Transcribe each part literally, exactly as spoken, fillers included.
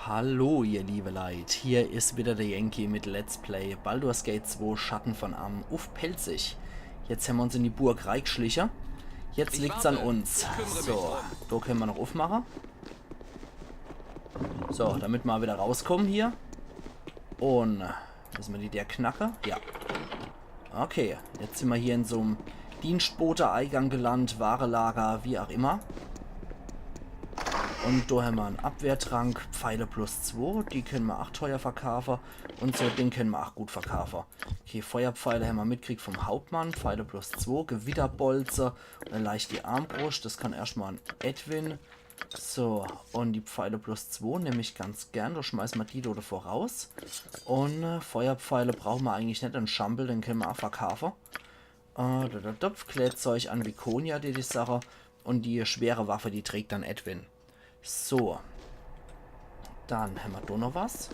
Hallo, ihr liebe Leit, hier is wieder der Yankee mit Let's Play Baldur's Gate zwei Schatten von Amn uff Pälzisch. Jetzt hämmer uns in die Burg reigschliche. Jetzt liegt's an uns. So, do kenne mer noch uffmache. So, damit mer wieder rauskommen hier. Un müsse mer die Deer knacke? Ja. Okay, jetzt sin mer hier in so'm Dienstbote-Eigang gelandt, Warelager, wie auch immer. Un do hämmer en Abwehrtrank, Pfeile plus zwei, die kenne mer ach teuer verkaafe. Un so Ding kenne mer ach gut verkaafe. Okay, Feuerpfeile hämmer mitgekriegt vom Hauptmann, Pfeile plus zwei, Gewitterbolze, e leichti Armbruscht, des kann erscht mol an Edwin. So, un die Pfeile plus zwei nemm ich ganz gern, do schmeiße mer die do voraus. Un äh, Feuerpfeile brauche mer eigentlich net, en Schampel, den kenne mer ach verkaafe. Äh, do, do, do, Kleezeug an Viconia, die, die Sache. Un die schwere Waffe, die trägt dann Edwin. So. Dann hämmer do noch was.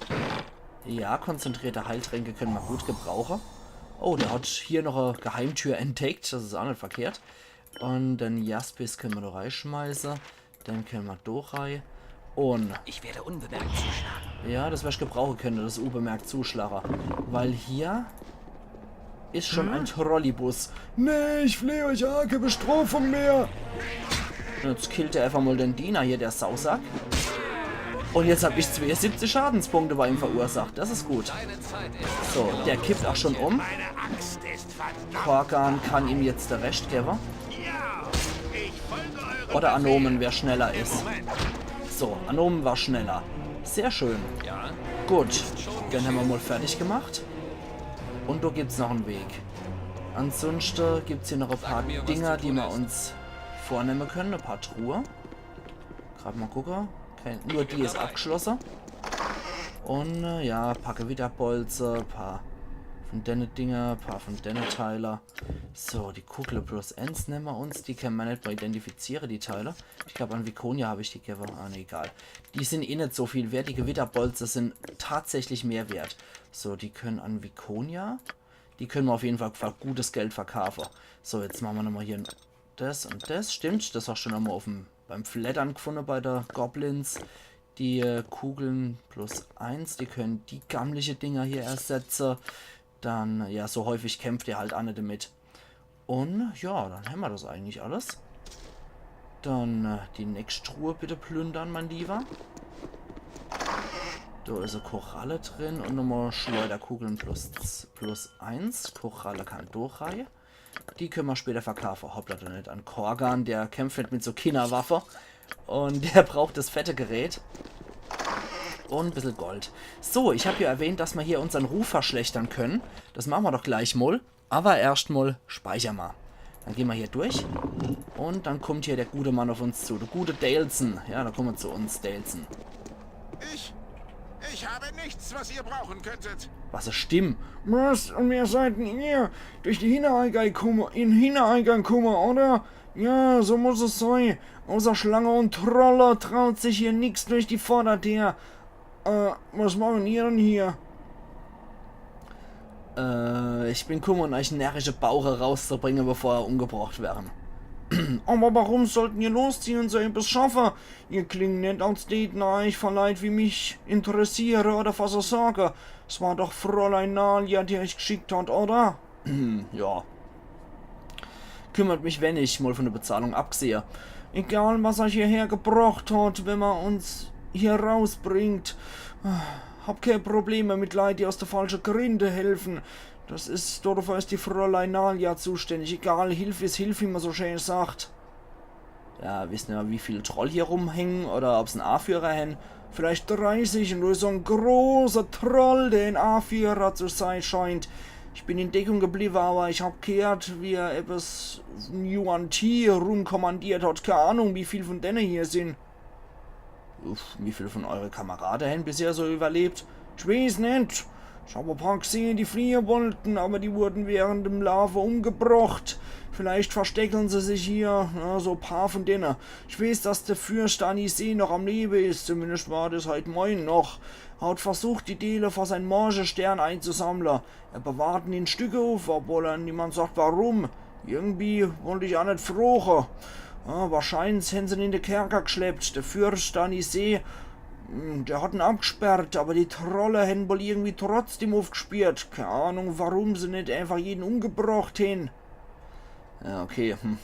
Ja, konzentrierte Heiltränke kenne mer gut gebrauche. Oh, der hat hier noch e Geheimtür entdeckt. Des is ach net verkehrt. Un den Jaspis kenne mer do reischmeiße. Den kenne mer do rei. Un Ich werde unbemerkt zuschlagen. Ja, des wer ich gebrauche kenne, des unbemerkt zuschlache. Weil hier is schun en Trollibus. Nee, ich fleh euch an, kee Bestrofung mehr. Un jetzt killt er äfach mol den Diener hier, der Sausack. Un jetzt hab ich zweiundsiebzig Schadenspunkte bei ihm verursacht. Des is gut. So, der kippt ach schun um. Korgan kann ihm jetzt de Rescht gewwe. Oder Anomen, wer schneller is. So, Anomen war schneller. Sehr schön. Gut, den hämmer mol fertig gemacht. Un do gibt's noch en Weg. Ansunschte gibt's hier noch e paar Dinger, die mer uns vornemme kenne. E paar Truhe. Grad mol gucke. Okay, nur die is abgeschlosse. Un äh, ja, paar Gewitterbolze, paar von denne Dinger, paar von denne Teile. So, die Kugel plus eins nemme mer uns. Die kenne mer net mol identifiziere, die Teile. Ich glaab, an Viconia hab ich die gewwe. Ah, ne, egal. Die sin eh net so viel wert. Die Gewitterbolze sin tatsächlich mehr wert. So, die kenne an Viconia. Die kenne mer uff jeden Fall für gutes Geld verkaafe. So, jetzt mache mer nochmol hier des un des. Stimmt, des hab ich schun emol uff'm, beim Fleddern gefunne bei de Goblins. Die äh, Kugel plus eins, die kenne die gammliche Dinger hier ersetze. Dann, ja, so häufig kämpft er halt ach net damit. Un ja, dann hämmer des eigentlich alles. Dann äh, die nächscht Truhe bitte plündere, mein Lieber. Do is e Koralle drin un nochmol Schleuderkugel plus, plus eins. Koralle kann do rei. Die kenne mer später verkaafe. Hoppla, do net an Korgan, der kämpft net mit so Kinnerwaffe. Un der braucht des fette Gerät. Un e bissel Gold. So, ich hab jo erwähnt, dass mer hier unsern Ruf verschlechtere kenne. Des mache mer doch gleich mol. Awwer erscht mol speichere mer. Dann gehn mer hier durch. Un dann kummt hier de gute Mann uff uns zu. De gute Daleson. Ja, do kummt er zu uns, Daleson. Ich. Ich habe nichts, was ihr brauchen könntet. Was e Stimm. Was? Un wer seid denn ihr? Durch die Hinnereingang kumme, in Hinnereingang kumme, oder? Ja, so muss es sei. Außer Schlange un Trolle traut sich hier nix durch die Vordertür. Äh, was machen ihr denn hier? Äh, ich bin kumme, um eich närrische Bauche rauszubringe, bevor er umgebrocht werre. Awwer warum sollten ihr losziehe un so ebbes schaffe? Ihr klingt net, als däten eich Verleit wie mich interessiere oder for se sorge. S war doch Fräulein Nalia, die eich gschickt hat, oder? Ja. Kümmert mich wenig, mol von de Bezahlung abgsehe. Egal, was eich hierher gebrocht hat, wenn mer uns hier rausbringt. Hab kee Probleme mit Leit, die aus de falsche Grinde helfen. Das is, dodefür is die Fräulein Nalia zuständig. Egal, Hilf is Hilf, wie mer so schää sagt. Ja, wisse mer, wie viel Troll hier rumhänge oder ob's en Aführer hen. Vielleicht dreißig un nur so en großer Troll, der en Aführer zu sei scheint. Ich bin in Deckung gebliwwe, awwer ich hab gheert, wie er ebbes Yuan-Ti rumkommandiert hat. Kee Ahnung, wie viel von denne hier sin. Uff, wie viel von eure Kamerade hen bisher so überlebt? Ich weeß net. Ich hab e paar gsehe, die fliehe wollten, awwer die wurden während dem Laafe umgebrocht. Vielleicht verstecke se sich hier, ja, so e paar von denne. Ich weeß, dass de Fürscht Anise noch am Lewe is, zumindest war das heit Moin noch. Er hat versucht, die Deele for sein Morgenstern einzusammle. Er bewahrt en in Stücke uff, obwohl er niemand sagt, warum. Irgendwie wollt ich ach net froche. Ja, wahrscheinlich hen se en in de Kerker gschleppt. De Fürscht Anise Hm, der hat en abgsperrt, aber die Trolle hän wohl irgendwie trotzdem uffgsperrt. Keine Ahnung, warum se net einfach jeden umgebrocht hän. Ja, okay, hm.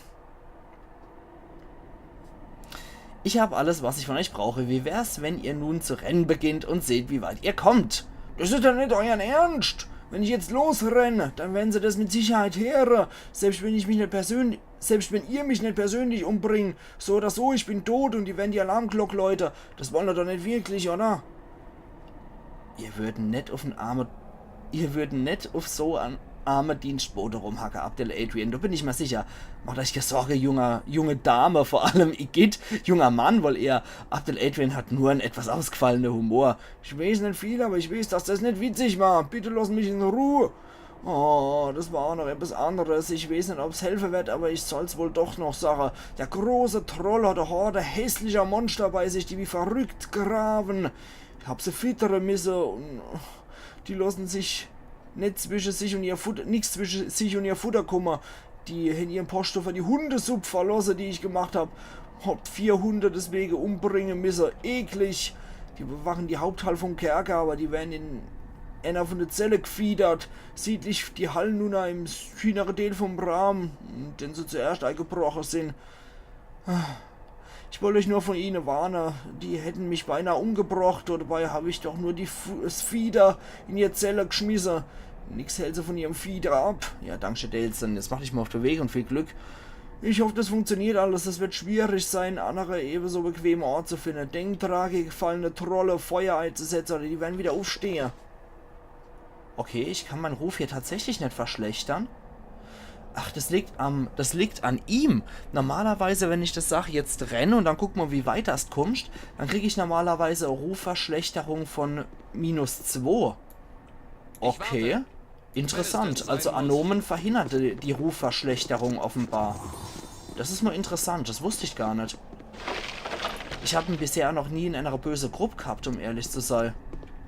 Ich hab alles, was ich von euch brauche. Wie wär's, wenn ihr nun zu rennen beginnt und seht, wie weit ihr kommt? Das is doch net euern Ernst! Wenn ich jetzt losrenn, dann werden se das mit Sicherheit heere. Selbst wenn ich mich net persönlich, selbst wenn ihr mich net persönlich umbringt, so oder so, ich bin tot und die werden die Alarmglock läute. Das wollen er doch net wirklich, oder? Ihr würden net uff en arme, ihr würden net uff so en arme Dienstbote rumhacke, Abdel Adrian, do bin ich mer sicher. Macht euch kä Sorge, junger, junge Dame, vor allem igitt, junger Mann wohl eher. Abdel Adrian hat nur en etwas ausgefallene Humor. Ich weeß net viel, aber ich weeß, dass das net witzig war. Bitte lass mich in Ruh. Oh, das war auch noch etwas anderes. Ich weeß net, ob's helfe werd, aber ich soll's wohl doch noch sage. Der große Troll hat e Horde hässlicher Monster bei sich, die wie verrückt graben. Ich hab se fittere misse und die lassen sich net zwische sich und ihr Futter, nix zwische sich und ihr Futter kumme. Die hän ihren Poste für die Hundesupp verlosse, die ich gemacht hab. Hab vier Hunde deswege umbringe misse. Eklig. Die bewachen die Haupthall vom Kerker, aber die werden in einer von de Zelle gefiedert. Siedlich die Hall nunner im sühnere Deel vom Raum, in den se zuerscht eigebroche sin. Ich wollt euch nur von ihne warne. Die hätten mich beinah umgebrocht. Dabei hab ich doch nur die Fu-, das Fieder in ihr Zelle geschmisse. Nix hält se von ihrem Fieder ab. Ja, danke, Delson. Jetzt mach dich mal auf de Weg und viel Glück. Ich hoff, das funktioniert alles. Es wird schwierig sein, andere ebenso bequeme Ort zu finden. Denk dra, gefallene Trolle Feuer einzusetzen oder die werden wieder aufstehen. Okay, ich kann mein Ruf hier tatsächlich net verschlechtern. Ach, das liegt am, das liegt an ihm. Normalerweise, wenn ich das sag, jetzt renn und dann guck mal, wie weit das kummst, dann krieg ich normalerweise Rufverschlechterung von minus zwei. Okay. Interessant. Also Anomen verhindert die, die Rufverschlechterung offenbar. Das is mal interessant. Das wusst ich gar net. Ich hab ihn bisher noch nie in einer böse Grupp gehabt, um ehrlich zu sein.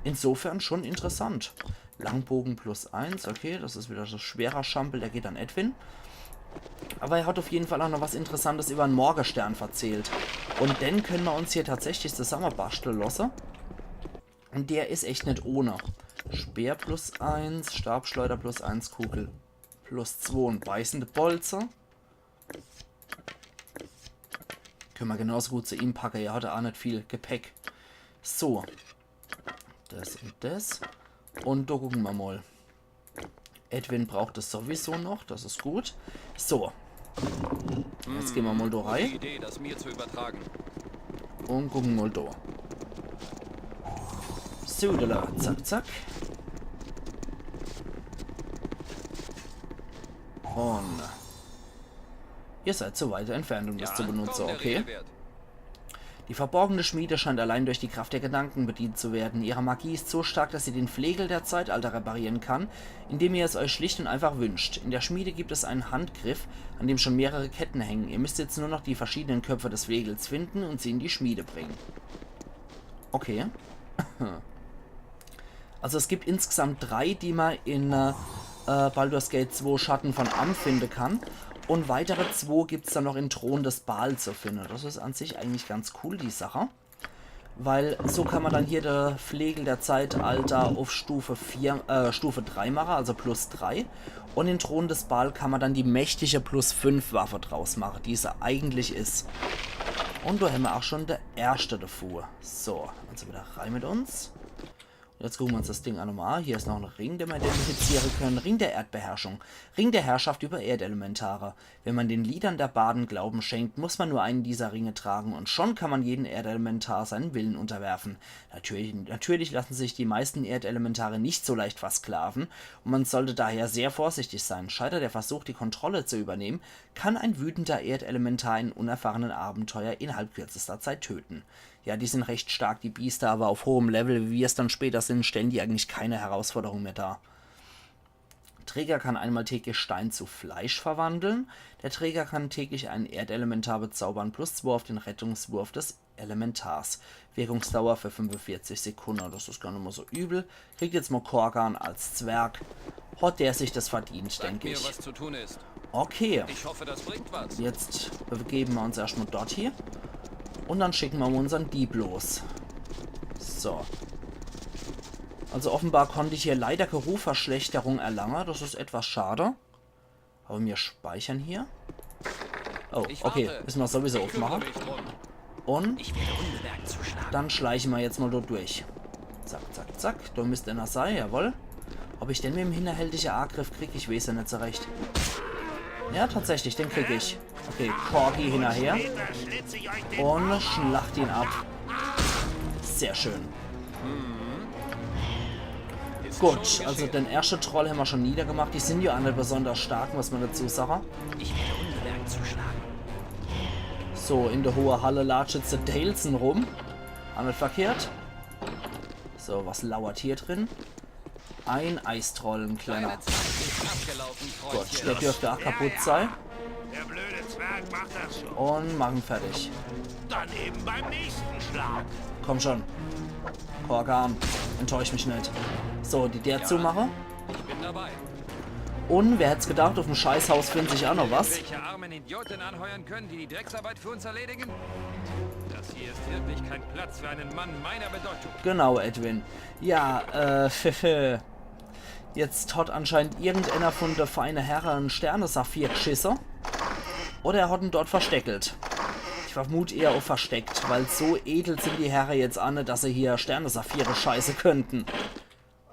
Insofern schon interessant. Langbogen plus eins, okay, das is wieder so schwerer Schampel, der geht an Edwin. Aber er hat auf jeden Fall auch noch was Interessantes über en Morgenstern verzählt. Und den können wir uns hier tatsächlich zusammenbasteln lassen. Und der is echt net ohne. Speer plus eins, Stabschleuder plus eins, Kugel plus zwei und beißende Bolze. Können wir genauso gut zu ihm packen. Er hat auch net viel Gepäck. So. Das und das. Und da gucken wir mal. Edwin braucht es sowieso noch. Das is gut. So. Jetzt gehen wir mal da rein. Gute Idee, das mir zu übertragen. Und gucken mal da. So, da, zack, zack. Und ihr seid zu weit entfernt, um das zu benutzen, okay? Die verborgene Schmiede scheint allein durch die Kraft der Gedanken bedient zu werden. Ihre Magie ist so stark, dass sie den Flegel der Zeitalter reparieren kann, indem ihr es euch schlicht und einfach wünscht. In der Schmiede gibt es einen Handgriff, an dem schon mehrere Ketten hängen. Ihr müsst jetzt nur noch die verschiedenen Köpfe des Flegels finden und sie in die Schmiede bringen. Okay. Also es gibt insgesamt drei, die man in äh, äh, Baldur's Gate zwei Schatten von Amn finden kann. Und weitere zwei gibt's dann noch in Thron des Baal zu finden. Das is an sich eigentlich ganz cool, die Sache. Weil so kann man dann hier de Flegel der Zeitalter auf Stufe vier, äh, Stufe drei machen, also plus drei. Und in Thron des Baal kann man dann die mächtige plus fünf Waffe draus machen, die se eigentlich is. Und da hämmer auch schon de erste davor. So, also wieder rein mit uns. Jetzt gucken wir uns das Ding an nochmal. Hier is noch en Ring, den wir identifizieren können. Ring der Erdbeherrschung. Ring der Herrschaft über Erdelementare. Wenn man den Liedern der Barden Glauben schenkt, muss man nur einen dieser Ringe tragen und schon kann man jeden Erdelementar seinem Willen unterwerfen. Natürlich, natürlich lassen sich die meisten Erdelementare nicht so leicht versklaven und man sollte daher sehr vorsichtig sein. Scheitert der Versuch, die Kontrolle zu übernehmen, kann ein wütender Erdelementar einen unerfahrenen Abenteurer innerhalb kürzester Zeit töten. Ja, die sind recht stark, die Biester, aber auf hohem Level, wie wir es dann später sind, stellen die eigentlich keine Herausforderung mehr dar. Träger kann einmal täglich Stein zu Fleisch verwandeln. Der Träger kann täglich einen Erdelementar bezaubern, plus zwei auf den Rettungswurf des Elementars. Wirkungsdauer für fünfundvierzig Sekunden, das is gar net mal so übel. Kriegt jetzt mal Korgan als Zwerg. Hat der sich das verdient, denk ich. Sagt mir, was zu tun ist. Okay. Ich hoffe, das bringt was. Jetzt begeben wir uns erscht mal dort hier. Und dann schicken wir mal unsern Dieb los. So. Also offenbar konnt ich hier leider kä Rufverschlechterung erlange. Das is etwas schade. Aber mir speichern hier. Oh, okay. Misse mer sowieso uffmache. Un dann schleiche mer jetzt mal do durch. Zack, zack, zack. Do misst ener sei, jawoll. Ob ich den mit em hinnerhältige Agriff krieg, ich weeß ja net so recht. Ja, tatsächlich, den krieg ich. Okay, Corgi hinnerher. Un schlacht ihn ab. Sehr schön. Gut, also den erschte Troll hämmer schon niedergemacht. Die sin ja aa net besonders stark, muss mer dazu sage. Ich werde unbemerkt zuschlagen. So, in de hohe Halle latscht jetzt de Tailson rum. Aa net verkehrt. So, was lauert hier drin? Ein Eistroll, en kleiner. Gut, der dürft aa kaputt sei. Der blöde Zwerg macht das schon. Un mach en fertig. Dann eben beim nächsten Schlag. Komm schon. Korgan, enttäusch mich net. So, die Deer zumache. Ich bin dabei. Un wer hätt's gedacht, uffm Scheißhaus findt sich aa noch was. Welche armen Idioten anheuern können, die die Drecksarbeit für uns erledigen? Das hier ist wirklich kein Platz für einen Mann meiner Bedeutung. Genau, Edwin. Ja, äh, jetzt hat anscheinend irgendener von de feine Herre en Sternesaphir gschisse. Oder er hat en dort versteckelt. Ich vermut eher uff versteckt, weil so edel sin die Herre jetzt aa net, dass se hier Sternesaphire scheiße könnten.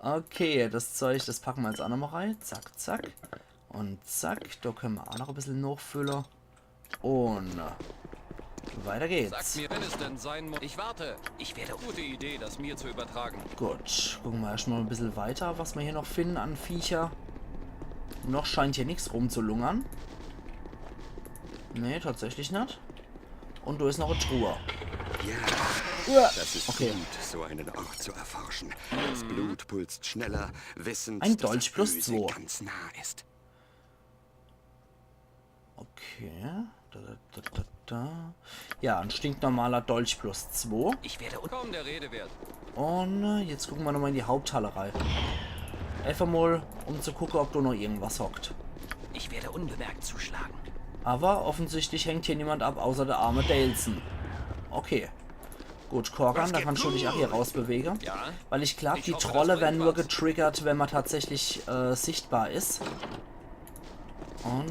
Okay, das Zeug, das packe mer jetzt aa nochmal rei. Zack, zack. Un zack, do könne mer aa noch e bissel nochfülle. Un weiter geht's. Sagt mir, wenn es denn sein muss. Ich warte. Ich werde. Gute Idee, das mir zu übertragen. Gut, gucke mer erscht mal e bissel weiter, was mer hier noch finden an Viecher. Noch scheint hier nix rumzulungern. Nee, tatsächlich net. Un do is noch e Truhe. Ja, das ist gut, so einen Ort zu erforschen. Das Blut pulst schneller, wissend, dass das Böse ganz nah ist. Ein Dolch plus zwei. Okay. Da, da, da, da, da. Ja, en stinknormaler Dolch plus zwei. Ich werde un- Kaum der Rede wert. Un, äh, jetzt gucke mer nochmal in die Haupthalle rei. Einfach mal, um zu gucke, ob do noch irgendwas hockt. Ich werde unbemerkt zuschlagen. Aber offensichtlich hängt hier niemand ab, außer der arme Tailson. Okay. Gut, Korgan, da kannst du dich aa hier rausbewege. Ja? Weil ich glaub, die Trolle werden nur getriggert, wenn mer tatsächlich, äh, sichtbar is. Un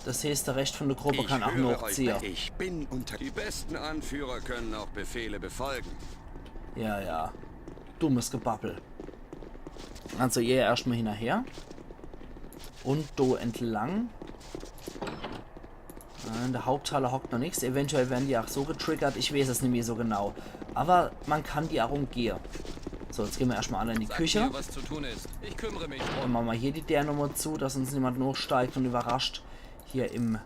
das heeßt, der Rescht von der Gruppe kann aa nochziehe. Ich bin unter- Die besten Anführer können auch Befehle befolgen. Ja, ja. Dummes Gebabbel. Also hier erscht mal hinnerher. Un do entlang. Äh, in der Haupthalle hockt noch nix. Eventuell werden die aa so getriggert. Ich weeß es nimmi so genau. Aber mer kann die aa umgehe. So, jetzt gehn mer erscht mal alle in die Küche. Sagt mir, was zu tun ist. Ich kümmere mich drum. Dann mache mer hier die Deer nochmal zu, dass uns niemand nochsteigt un überrascht. Hier im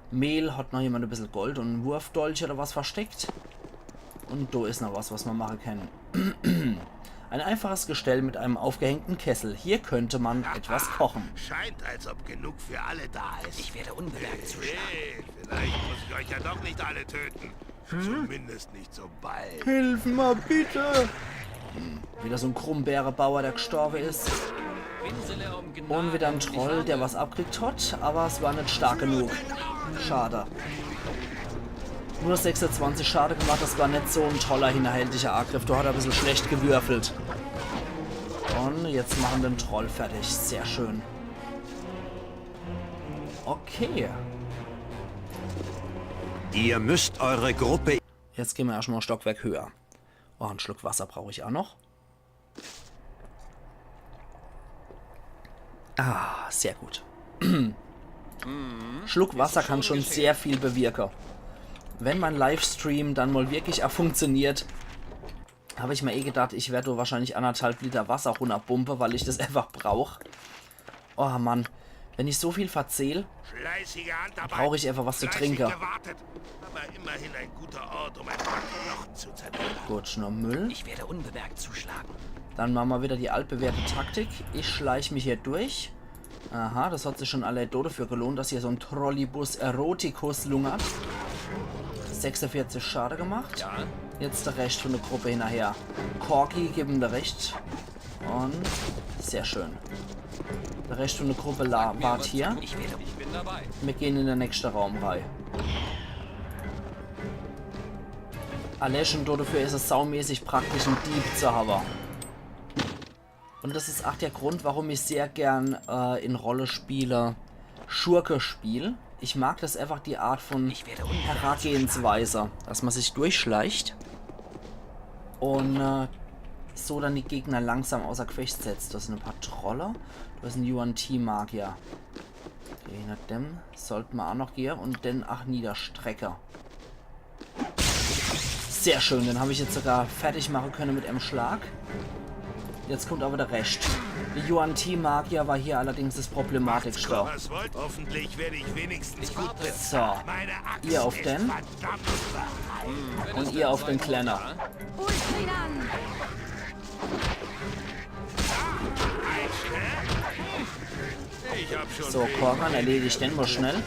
Mehl hat noch jemand e bissel Gold un en Wurfdolch oder was versteckt. Un do is noch was, was mer mache kenne. Ein einfaches Gestell mit einem aufgehängten Kessel. Hier könnte man etwas kochen. Scheint, als ob genug für alle da ist. Ich werde unbemerkt zuschlagen. Hey, vielleicht muss ich euch ja doch nicht alle töten. Zumindest nicht so bald. Hilf mal bitte! Hm, wieder so en Krummbeerebauer, der gestorbe is. Un wieder en Troll, der was abkriegt hat, aber es war net stark genug. Schade. Nur sechsundzwanzig Schade gemacht, das war net so en toller, hinnerhältiger Agriff. Do hat er e bissel schlecht gewürfelt. Un jetzt mache mer den Troll fertig. Sehr schön. Okay. Ihr müsst eure Gruppe Jetzt gehn mer erscht mal e Stockwerk höher. Oh, en Schluck Wasser brauch ich aa noch. Ah, sehr gut. Schluck Wasser kann schon sehr viel bewirke. Wenn mein Livestream dann mal wirklich aa funktioniert, hab ich mer eh gedacht, ich werd do wahrscheinlich annerthalb Liter Wasser runnerbumpe, weil ich das einfach brauch. Oh Mann, wenn ich so viel verzähl, brauch ich einfach was zu trinke. Aber immerhin ein guter Ort, um ein paar Knochen zu zertrümmern. Gut, nur Müll. Ich werde unbemerkt zuschlagen. Dann mache mer wieder die altbewährte Taktik. Ich schleich mich hier durch. Aha, das hat sich schon allein dafür gelohnt, dass hier so en Trollibus Eroticus lungert. Sechsundvierzig Schade gemacht. Jetzt der Rescht von der Gruppe hinnerher. Corgi, gib em de Rescht. Un sehr schön. Der Rescht von der Gruppe la-, wart hier. Mir gehn in de nächschte Raum rei. Allä schun do dafür is es saumäßig praktisch, en Dieb zu hawwe. Un das is ach der Grund, warum ich sehr gern äh, in Rollespiele Schurke spiel. Ich mag das einfach, die Art von Herangehensweise, dass man sich durchschleicht un äh, so dann die Gegner langsam außer Gefecht setzt. Das sin e paar Trolle. Das is en Yuan-Ti-Magier. Okay, hinner dem sollt mer ach noch gehe un den ach niederstrecke. Sehr schön, den hab ich jetzt sogar fertig mache könne mit em Schlag. Jetzt kummt awwer der Rescht. Der Yuan-Ti-Magier war hier allerdings das Problematischste. Was wollt? Hoffentlich werde ich wenigstens gut be- So, Meine Axt ihr auf ist den verdammt. Un ihr auf den Klenner. Ultrinan! Ich hab schon So, Korgan, erledigt den mal schnell.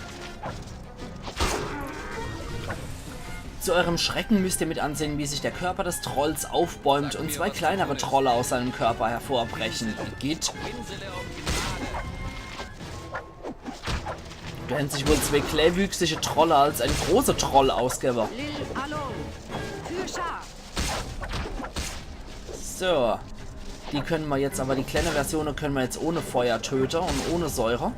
Zu eurem Schrecken müsst ihr mit ansehen, wie sich der Körper des Trolls aufbäumt und zwei kleinere Trolle aus seinem Körper hervorbrechen. Igitt. Do hän sich wohl zwee kleinwüchsige Trolle als en große Troll ausgewwe. Lil Alon! Fürscha! So. Die könne mer jetzt, awwer die kleine Version könne mer jetzt ohne Feuer töte un ohne Säure.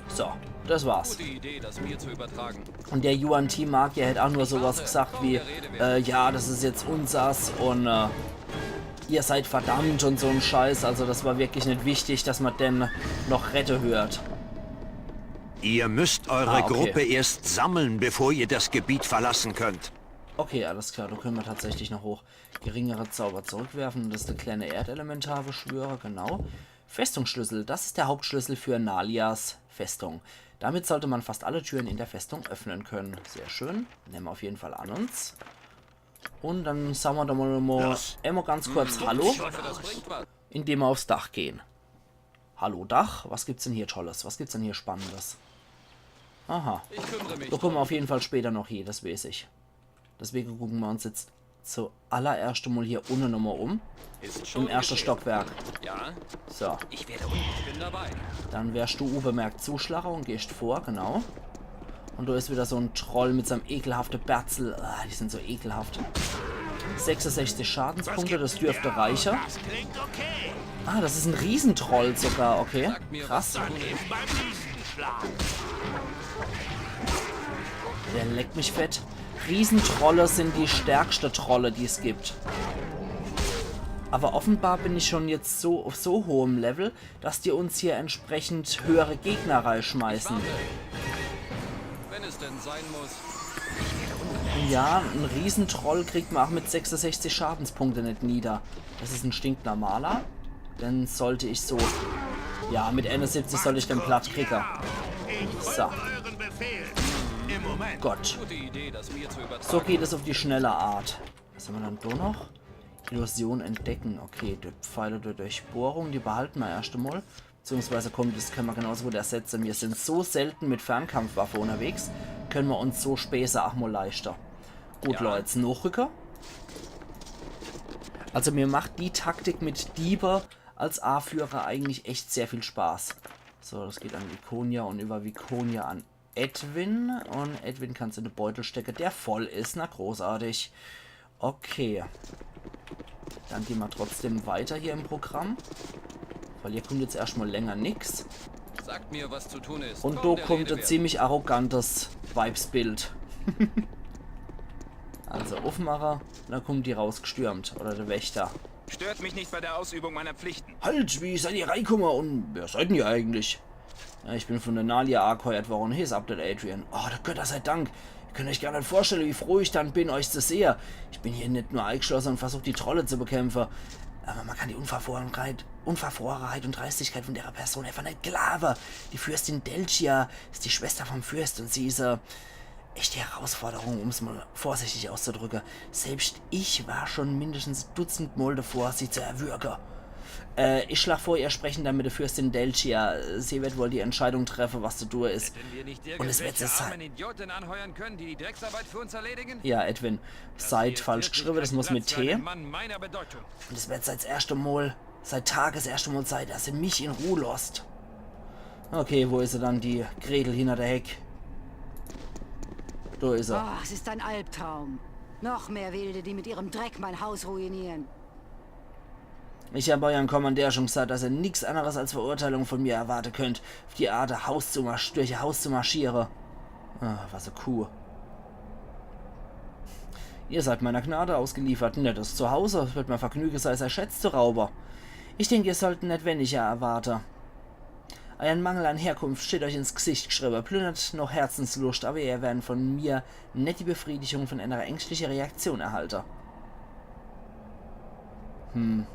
So, das war's. Gute Idee, das mir zu übertragen. Un der Yuan-Ti-Magier hätt ach nur sowas gesagt wie, äh, ja, das is jetzt unsers un äh, ihr seid verdammt un so en Scheiß. Also das war wirklich net wichtig, dass mer den noch rette hört. Ihr müsst eure Ah, okay. Gruppe erst sammeln, bevor ihr das Gebiet verlassen könnt. Okay, alles klar, do könne mer tatsächlich noch hoch. Geringere Zauber zurückwerfen, das is der kleine Erdelementarbeschwörer, genau. Festungsschlüssel, das is der Hauptschlüssel für Nalias Festung. Damit sollte man fast alle Türen in der Festung öffnen können. Sehr schön, nemme mer auf jeden Fall an uns. Un dann sage mer doch mal, mal emol ganz kurz Hallo, Ich hoffe, das bringt was. indem mer aufs Dach gehen. Hallo Dach, was gibt's denn hier Tolles? Was gibt's denn hier Spannendes? Aha, Ich kümmere mich. do kumme mer auf jeden Fall später noch hie, das weeß ich. Deswege gucke mer uns jetzt zuallererscht mal hier unne nochmal um. Ist schon Im erschte geschehen. Stockwerk. Ja, So, ich werde un- ich bin dabei. dann werscht du unbemerkt zuschlache un gehscht vor, genau. Un do is wieder so en Troll mit seinem ekelhafte Berzel. Ah, die sin so ekelhaft. Sechsundsechzig Schadenspunkte, das dürft reiche. Das klingt okay. Ah, das is en Riesentroll sogar, okay. Sagt mir, was Krass. zu tun ist. Beim nächsten Schlag. Der leckt mich fett. Riesentrolle sin die stärkste Trolle, die es gibt. Awwer offenbar bin ich schon jetzt so auf so hohem Level, dass die uns hier entsprechend höhere Gegner reischmeißen. Wenn es denn sein muss. Ja, en Riesentroll kriegt mer ach mit sechsundsechzig Schadenspunkte net nieder. Das is en stinknormaler. Den sollt ich so... Ja, mit einundsiebzig sollt ich den platt kriege. So, Euren Befehl. Im Moment. Gott. Gute Idee, das mir zu übertragen. So geht es auf die schnelle Art. Was hämmer dann do noch? Illusion entdecken. Okay, durch Pfeile der Durchbohrung, die behalte mer erscht emol. Beziehungsweise, komm, das könne mer genauso gut ersetze. Mir sin so selten mit Fernkampfwaffe unterwegs, könne mer uns so Späße ach mal leischte. Gut, Leute, nachrücke. Also mir macht die Taktik mit Diebe als Aführer eigentlich echt sehr viel Spaß. So, das geht an Viconia un über Viconia an Edwin. Un Edwin kann's in de Beutel stecke, der voll is. Na, großartig. Okay. Dann gehn mer trotzdem weiter hier im Programm. Weil hier kummt jetzt erscht mal länger nix. Sagt mir, was zu tun ist. Un Kaum do der kummt Rede e wert. ziemlich arrogantes Weibsbild. Also, uffmache, do kummt die rausgestürmt. Oder der Wächter. Stört mich nicht bei der Ausübung meiner Pflichten. Halt, wie seid ihr reikumme un wer seid denn ihr eigentlich? Ja, ich bin von de Nalia angeheuert worre. Hier is Abdel Adrian. Oh, der Götter sei Dank. Ihr könnt euch gar net vorstelle, wie froh ich dann bin, euch zu sehe. Ich bin hier net nur eigschlosse un versuch, die Trolle zu bekämpfe. Awwer mer kann die Unverfrorenheit, Unverfrorenheit un Dreistigkeit von derer Person einfach net glaawe. Die Fürstin Delcia is die Schwester vom Fürst un sie is, äh, echte Herausforderung, um's mal vorsichtig auszudrücke. Selbscht ich war schon mindestens dutzendmol davor, sie zu erwürge. Äh, ich schlag vor, ihr sprechen dann mit der Fürstin Delcia. Sie wird wohl die Entscheidung treffe, was zu tue is. Wenn wir nicht Un es wird irgendwelche so sein. Armen Idioten anheuern können, die die Drecksarbeit für uns erledigen? Ja, Edwin. Seit falsch geschriwwe, das muss mit T. Mann meiner Bedeutung. Un es wird seit erschte Mol, seit Tage es erschte Mol Zeit, dass ihr mich in Ruh losst. Okay, wo is se dann, die Gretel hinner der Heck? Do is se. Oh, es ist ein Albtraum. Noch mehr Wilde, die mit ihrem Dreck mein Haus ruinieren. Ich hab euren Kommandeur schon gesagt, dass ihr nix anderes als Verurteilung von mir erwarte könnt. Auf die Art Haus zu marsch-, durch ihr Haus zu marschiere. Ah, was e Kuh. Ihr seid meiner Gnade ausgeliefert. Nettes Zuhause. Es wird mein Vergnüge sei, sei Schätz zu raube. Ich denk, ihr sollten net weniger erwarte. Euren Mangel an Herkunft steht euch ins Gesicht geschriebe. Plündert noch Herzensluscht, aber ihr werdet von mir net die Befriedigung von einer ängstliche Reaktion erhalte. Hm.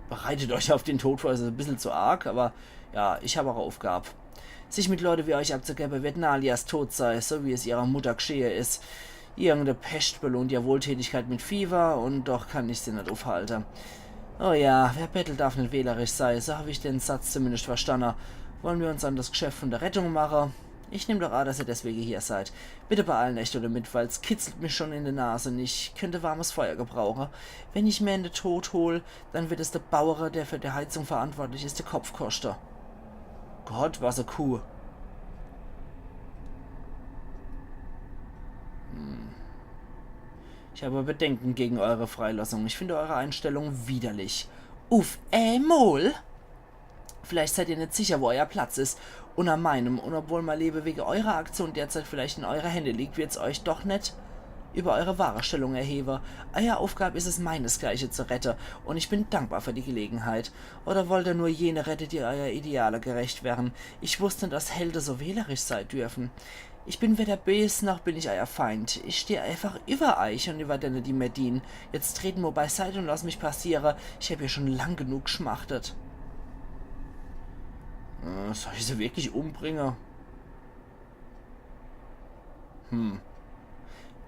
Bereitet euch auf den Tod vor, is e bissel zu arg, aber ja, ich hab auch e Aufgab. Sich mit Leute wie euch abzugebe, wird Nalias Tod sei, so wie es ihrer Mutter geschehe is. Irgende Pescht belohnt ihr Wohltätigkeit mit Fieber und doch kann ich sie net aufhalte. Oh ja, wer bettelt, darf net wählerisch sei, so hab ich den Satz zumindest verstanne. Wollen wir uns an das Geschäft von der Rettung mache? Ich nehm doch an, dass ihr deswege hier seid. Bitte beeilen euch damit, weil's kitzelt mich schon in der Nase und ich könnte warmes Feuer gebrauche. Wenn ich mir in de Tod hol, dann wird es der Bauere, der für die Heizung verantwortlich is, de Kopf koschte. Gott, was e Kuh. Hm. Ich habe Bedenken gegen eure Freilassung. Ich finde eure Einstellung widerlich. Uff emol? Vielleicht seid ihr net sicher, wo euer Platz is. Unner meinem. Und obwohl mein Lebe wege eurer Aktion derzeit vielleicht in eure Hände liegt, wird's euch doch net über eure wahre Stellung erhebe. Euer Aufgab is es, meinesgleiche zu rette. Und ich bin dankbar für die Gelegenheit. Oder wollt ihr nur jene rette, die euer Ideale gerecht wären? Ich wusst net, dass Helde so wählerisch sei dürfen. Ich bin weder bös, noch bin ich euer Feind. Ich steh einfach über euch und über dene, die mir dienen. Jetzt tret mo beiseite und lass mich passiere. Ich hab hier schon lang genug geschmachtet. Äh, soll ich se wirklich umbringe? Hm.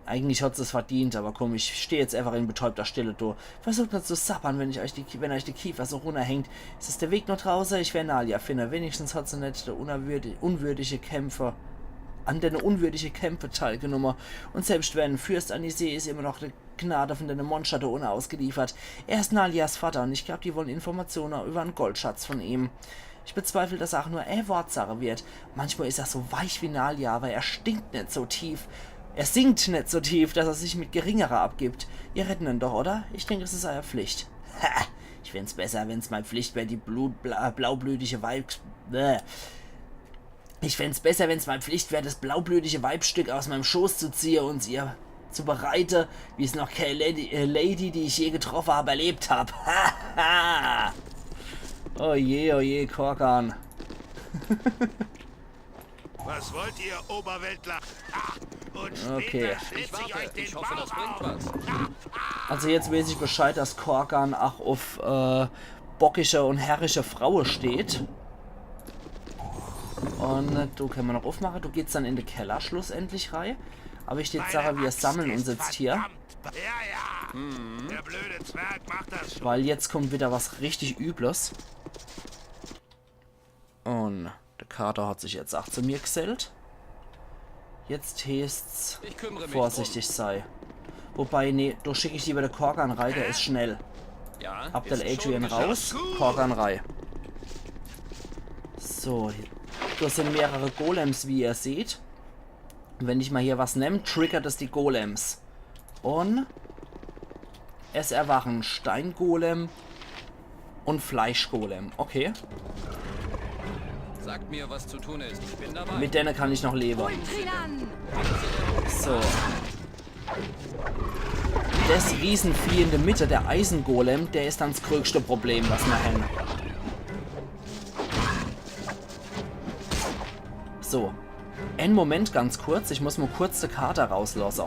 Eigentlich hat se's verdient, aber komm, ich steh jetzt einfach in betäubter Stille do. Versucht net zu sabbern, wenn ich euch die, wenn euch die Kiefer so runnerhängt. Es is der Weg noch drauße, ich wer Nalia finde. Wenigstens hat se net der unerwürdi-, unwürdige Kämpfe, an dene unwürdige Kämpfe teilgenumme. Und selbst wenn, Fürst Anise is immer noch de Gnade von dene Monster do unne ausgeliefert. Er is Nalias Vater und ich glaub, die wollen Informationen über en Goldschatz von ihm. Ich bezweifle, dass er auch nur e Wort sage wird. Manchmal is er so weich wie Nalia, aber er stinkt net so tief. Er sinkt net so tief, dass er sich mit Geringere abgibt. Ihr retten ihn doch, oder? Ich denk, es is eure Pflicht. Ha! Ich find's besser, wenn's mei Pflicht wär, die blut-, bla-, blaublütige Weib-, bäh. Ich fänd's besser, wenn's mei Pflicht wär, das blaublütige Weibstück aus meinem Schoß zu ziehe und sie ihr zu bereite, wie's noch kee Lady, äh, Lady, die ich je getroffe hab, erlebt hab. Haha! Oh je, oh je, Korgan. Was wollt ihr, Oberweltler? Ha! Und später Okay. Schlitz ich euch den Bauch auf. Also jetzt weiß ich Bescheid, dass Korgan auch auf, äh, bockische und herrische Fraue steht. Und, äh, do könne mer noch aufmache. Do geht's dann in de Keller schlussendlich rei. Aber ich würd jetzt sage, wir sammeln uns jetzt hier. Verdammt. Ja, ja. Der blöde Zwerg macht das schon. Weil jetzt kommt wieder was richtig Übles. Und der Kater hat sich jetzt auch zu mir gesellt. Jetzt heeßt's vorsichtig sei. Wobei, nee, do schick ich lieber de Korgan rei, der is schnell. Ja, Abdel Adrian raus, Korgan rei. So, do sind mehrere Golems, wie ihr seht. Und wenn ich mal hier was nemm, triggert es die Golems. Und es erwachen Steingolem und Fleischgolem. Okay. Sagt mir, was zu tun ist. Ich bin dabei. Mit denen kann ich noch leben. So. Das Riesenvieh in der Mitte, der Eisengolem, der is dann das größte Problem, was wir haben. So. En Moment, ganz kurz. Ich muss mal kurz de Kater rauslassen.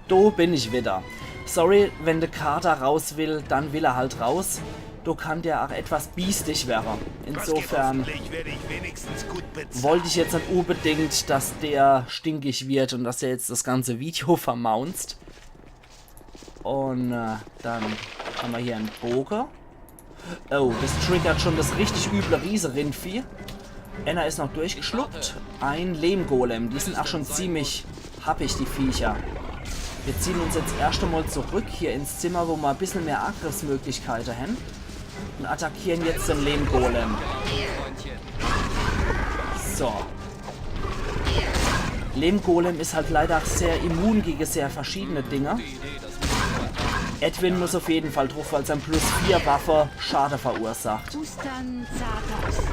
Do bin ich wieder. Sorry, wenn de Kater raus will, dann will er halt raus. Do kann der auch etwas biestig werre. Insofern wollt ich jetzt nicht unbedingt, dass der stinkig wird und dass er jetzt das ganze Video vermaunzt. Und, äh, dann haben wir hier en Boge. Oh, das triggert schon das richtig üble Rieserindvieh. Einer is noch durchgeschluckt. Ein Lehmgolem. Die sind auch schon ziemlich happig, die Viecher. Wir ziehen uns jetzt erst einmal zurück hier ins Zimmer, wo wir ein bisschen mehr Angriffsmöglichkeiten haben. Und attackieren jetzt den Lehmgolem. So. Lehmgolem is halt leider ach sehr immun gege sehr verschiedene Dinge. Edwin muss auf jeden Fall druff, weil sein plus vier Waffe Schade verursacht. Ustan Zartos.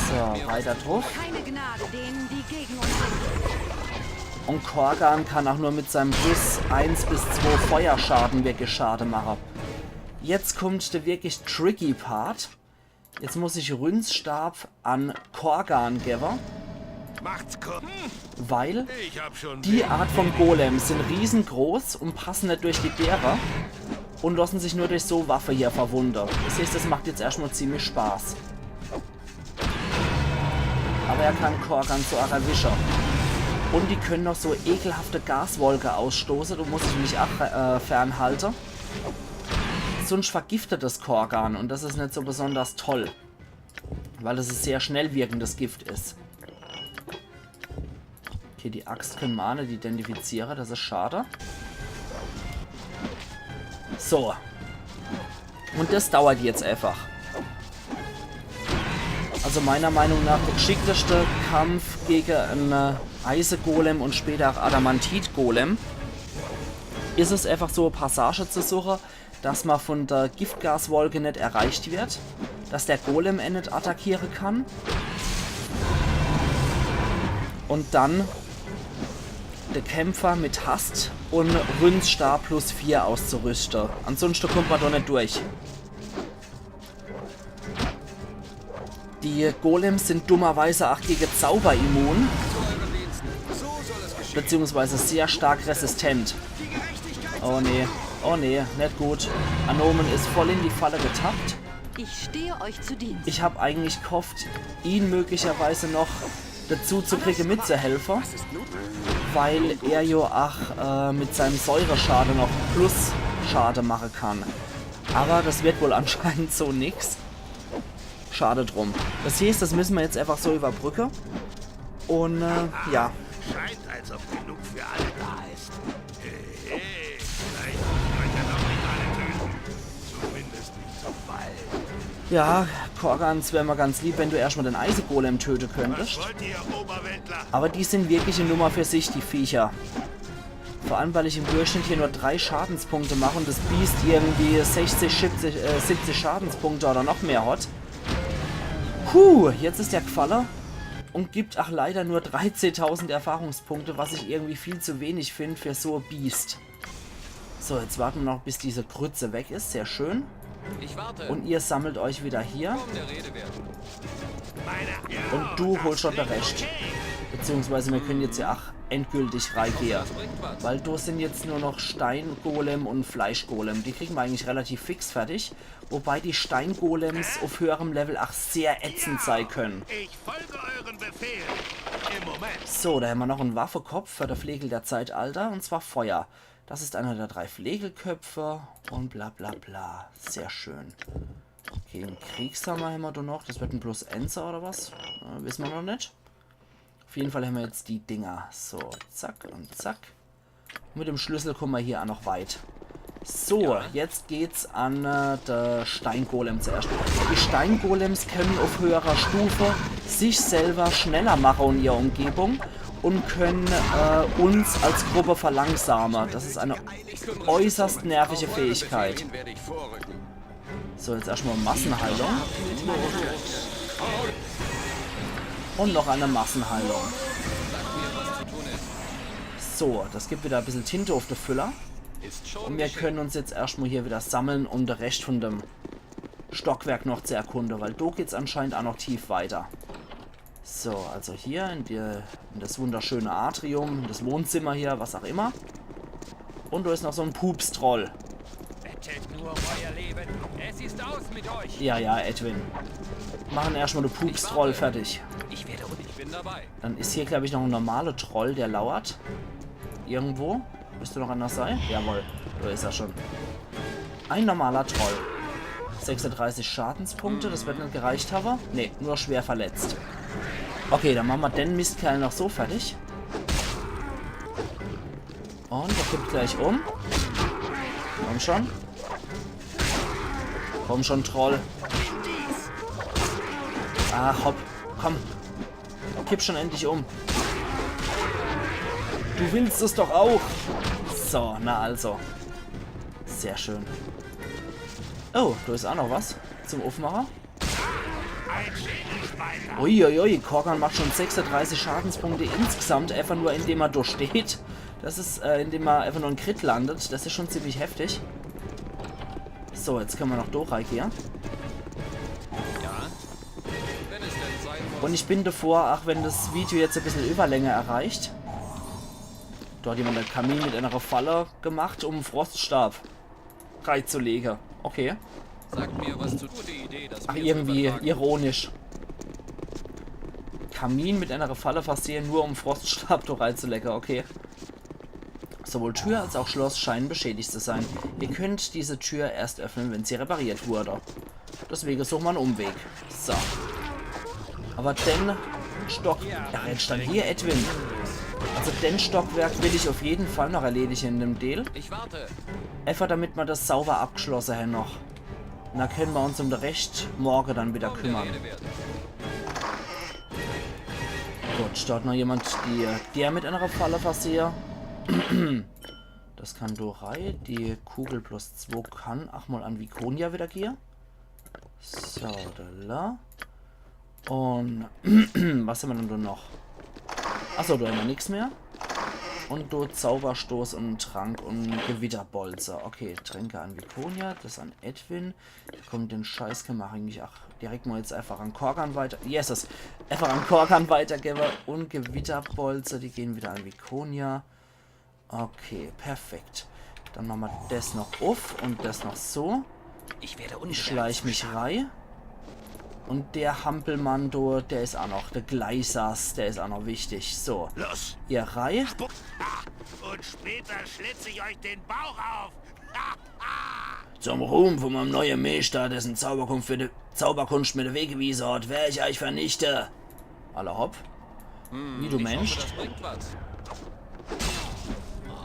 So, weiter druff. Keine Gnade denen, die gegen uns sind. Und Korgan kann auch nur mit seinem plus eins bis zwei Feuerschaden wirklich Schade mache. Jetzt kommt der wirklich tricky Part. Jetzt muss ich Rynns Stab an Korgan gewwe, Macht's kurz. weil Ich hab schon die Art von Golems sind riesengroß und passen net durch die Dere und lassen sich nur durch so Waffe hier verwunde. Das heißt, das macht jetzt erstmal ziemlich Spaß. Aber er kann Korgan so ach erwische. Und die können noch so ekelhafte Gaswolke ausstoße, do muss ich mich ach äh, fernhalte. Sonst vergiftet das Korgan und das is net so besonders toll. Weil es e sehr schnell wirkendes Gift is. Okay, die Axt können ma net identifiziere, das is schade. So. Und das dauert jetzt einfach. Also meiner Meinung nach der geschickteste Kampf gege en äh, Eisegolem und später auch Adamantit-Golem is es einfach so, Passage zu suche, dass ma von der Giftgaswolke net erreicht wird, dass der Golem en net attackiere kann. Und dann der Kämpfer mit Hast und Rynns Stab plus vier auszurüste. Ansonsten kommt ma do net durch. Die Golems sind dummerweise auch gegen Zauber immun. Beziehungsweise sehr stark resistent. Oh nee, oh nee, net gut. Anomen ist voll in die Falle getappt. Ich stehe euch zu Diensten. Ich hab eigentlich gehofft, ihn möglicherweise noch dazu zu kriegen, mitzuhelfen, weil er ja auch äh, mit seinem Säureschade noch Plus Schade machen kann. Aber das wird wohl anscheinend so nix. Schade drum. Das heißt, das müssen wir jetzt einfach so überbrücken. Und äh, ja. Scheint, als ob genug für alle da ist. Hey, vielleicht muss man ja noch nicht alle töten. Zumindest nicht so bald. Ja, Korgan, es wär mal ganz lieb, wenn du erstmal den Eisegolem töten könntest. Was wollt ihr, Oberweltler? Aber die sind wirklich eine Nummer für sich, die Viecher. Vor allem, weil ich im Durchschnitt hier nur drei Schadenspunkte mache und das Biest irgendwie sechzig, siebzig, äh, siebzig Schadenspunkte oder noch mehr hat. Puh, jetzt ist der gfalle und gibt auch leider nur dreizehntausend Erfahrungspunkte, was ich irgendwie viel zu wenig finde für so ein Biest. So, jetzt warten wir noch, bis diese Grütze weg ist. Sehr schön. Ich warte. Und ihr sammelt euch wieder hier. Kaum der Rede wert. Und du holst schon den Rest. Beziehungsweise wir können jetzt ja auch endgültig reingehen. Das bringt was. Weil da sind jetzt nur noch Steingolem und Fleischgolem. Die kriegen wir eigentlich relativ fix fertig. Wobei die Steingolems auf höherem Level auch sehr ätzend sein können. Ich folge euren Befehlen. Im Moment. So, da haben wir noch einen Waffekopf für das Flegel der Zeitalter, und zwar Feuer. Das ist einer der drei Flegelköpfe und bla bla bla. Sehr schön. Okay, einen Kriegshammer haben wir da noch. Das wird ein Plus Enser oder was? Äh, wissen wir noch nicht. Auf jeden Fall haben wir jetzt die Dinger. So, zack und zack. Und mit dem Schlüssel kommen wir hier auch noch weit. So, jetzt geht's an äh, der Steingolem zuerst. Die Steingolems können auf höherer Stufe sich selber schneller machen und ihre Umgebung und können äh, uns als Gruppe verlangsamen. Das ist eine äußerst nervige Fähigkeit. Werde ich vorrücken. So, jetzt erstmal Massenheilung. Und noch eine Massenheilung. So, das gibt wieder ein bisschen Tinte auf der Füller. Ist schon Und wir geschehen. können uns jetzt erstmal hier wieder sammeln, um den Rest von dem Stockwerk noch zu erkunden, weil da geht's anscheinend auch noch tief weiter. So, also hier in, die, in das wunderschöne Atrium, in das Wohnzimmer hier, was auch immer. Und da ist noch so ein Pups-Troll. Rettet nur euer Leben. Es ist aus mit euch. Ja, ja, Edwin. Machen erstmal den Pups-Troll fertig. Ich werde und ich bin dabei. Dann ist hier, glaube ich, noch ein normaler Troll, der lauert. Irgendwo. Müsste noch einer sein? Jawohl, da ist er schon. Ein normaler Troll. sechsunddreißig Schadenspunkte, das wird nicht gereicht haben. Nee, nur schwer verletzt. Okay, dann machen wir den Mistkerl noch so fertig. Und er kippt gleich um. Komm schon. Komm schon, Troll. Ah, hopp. Komm. Kipp schon endlich um. Du willst es doch auch. So, na also. Sehr schön. Oh, do is auch noch was zum Uffmache. Uiuiui, Korgan macht schon sechsunddreißig Schadenspunkte insgesamt, einfach nur indem er do steht. Das is, äh, indem er einfach nur en Crit landet. Das is schon ziemlich heftig. So, jetzt könne mer noch do reigehe. Und ich bin davor, auch wenn das Video jetzt e bissel Überlänge erreicht, do hat jemand en Kamin mit einer Falle gemacht, um en Froststab reizulege. Okay. Sagt mir, was zu tun. Gute Idee, das Ach, Bier irgendwie zu übertragen. Ironisch. Kamin mit einer Falle versehen, nur um Froststab do reizulege. Okay. Sowohl Tür als auch Schloss scheinen beschädigt zu sein. Ihr könnt diese Tür erst öffnen, wenn sie repariert wurde. Deswege suche mer en Umweg. So. Aber den Stock... Ja, jetzt stand hier Edwin. Also den Stockwerk will ich auf jeden Fall noch erledige in dem Deel. Ich warte. Einfach damit mer das sauber abgeschlosse hen noch. Und do könne mer uns um de Rest morge dann wieder kümmere. Rede wert. Gut, do hat noch jemand die, der mit einer Falle versehe. Das kann do rei. Die Kugel plus zwei kann auch mal an Viconia wieder gehe. So, do la. Und was hämmer dann do noch? Achso, do hämmer nix mehr. Und do Zauberstoß und en Trank und Gewitterbolze. Okay, Tränke an Viconia, das an Edwin. Do kommt den Scheiß, könne mer eigentlich auch direkt mal jetzt einfach an Korgan weiter... Jesus! Einfach an Korgan weitergebe. Und Gewitterbolze, die gehen wieder an Viconia. Okay, perfekt. Dann mache mer das noch uff und das noch so. Ich werde Ich schleich mich rei. Und der Hampelmann do, der is auch noch, der Gleisers, der is auch noch wichtig. So, Los! ihr rei. Und später schlitze ich euch den Bauch auf! Zum Ruhm von meinem neuen Meister, dessen Zauberkunst mir de, Zauberkunst mir de Weg gewiese hat, werde ich euch vernichte. Alla hopp. Wie du Mensch. Das bringt was.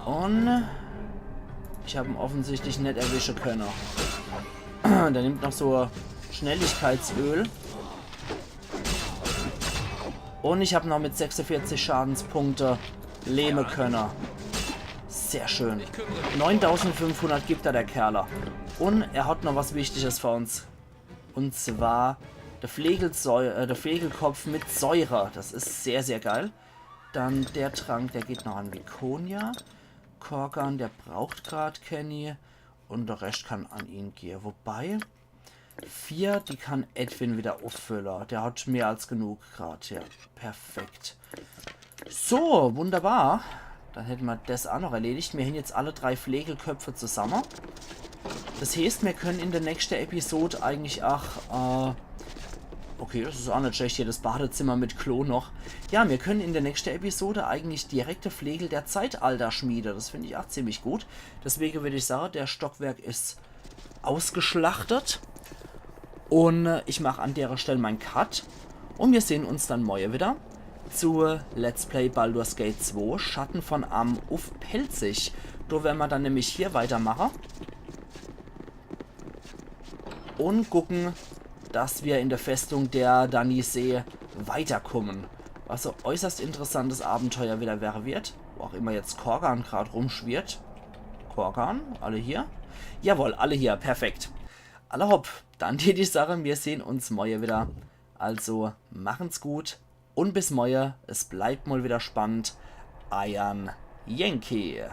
Und ich hab ihn offensichtlich net erwische könne. Der nimmt noch so Schnelligkeitsöl. Und ich hab noch mit sechsundvierzig Schadenspunkte lebe könne. Sehr schön. Neuntausendfünfhundert gibt er, der Kerle. Und er hat noch was Wichtiges für uns. Und zwar der, Flegelsäu äh, der Flegelkopf mit Säure. Das is sehr, sehr geil. Dann der Trank, der geht noch an Viconia. Korgan, der braucht grad kenni. Und der Rest kann an ihn gehe. Wobei, vier, die kann Edwin wieder uffülle. Der hat mehr als genug grad. Ja, perfekt. So, wunderbar. Dann hätte mer das auch noch erledigt. Mir hän jetzt alle drei Flegelköpfe zusamme. Das heeßt, mir können in der nächste Episode eigentlich auch, äh, okay, das is auch net schlecht hier, das Badezimmer mit Klo noch. Ja, mir können in der nächste Episode eigentlich direkt de Flegel der Zeitalter schmiede. Das find ich auch ziemlich gut. Deswege würd ich sage, der Stockwerk is ausgeschlachtet. Und äh, ich mach an dere Stell mein Cut. Und mir sehn uns dann morje wieder zu Let's Play Baldur's Gate zwei, Schatten von Amn uff Pälzisch. Do wern mer dann nämlich hier weitermache. Und gucken, dass mir in der Festung der Danisee weiterkommen. Was e äußerst interessantes Abenteuer wieder werre wird. Wo auch immer jetzt Korgan grad rumschwirrt. Korgan, alle hier? Jawohl, alle hier, perfekt. Alla hopp, dann die, die Sache, mir sehn uns morje wieder. Also machen's gut und bis morje. Es bleibt mal wieder spannend. Eiern Yankee.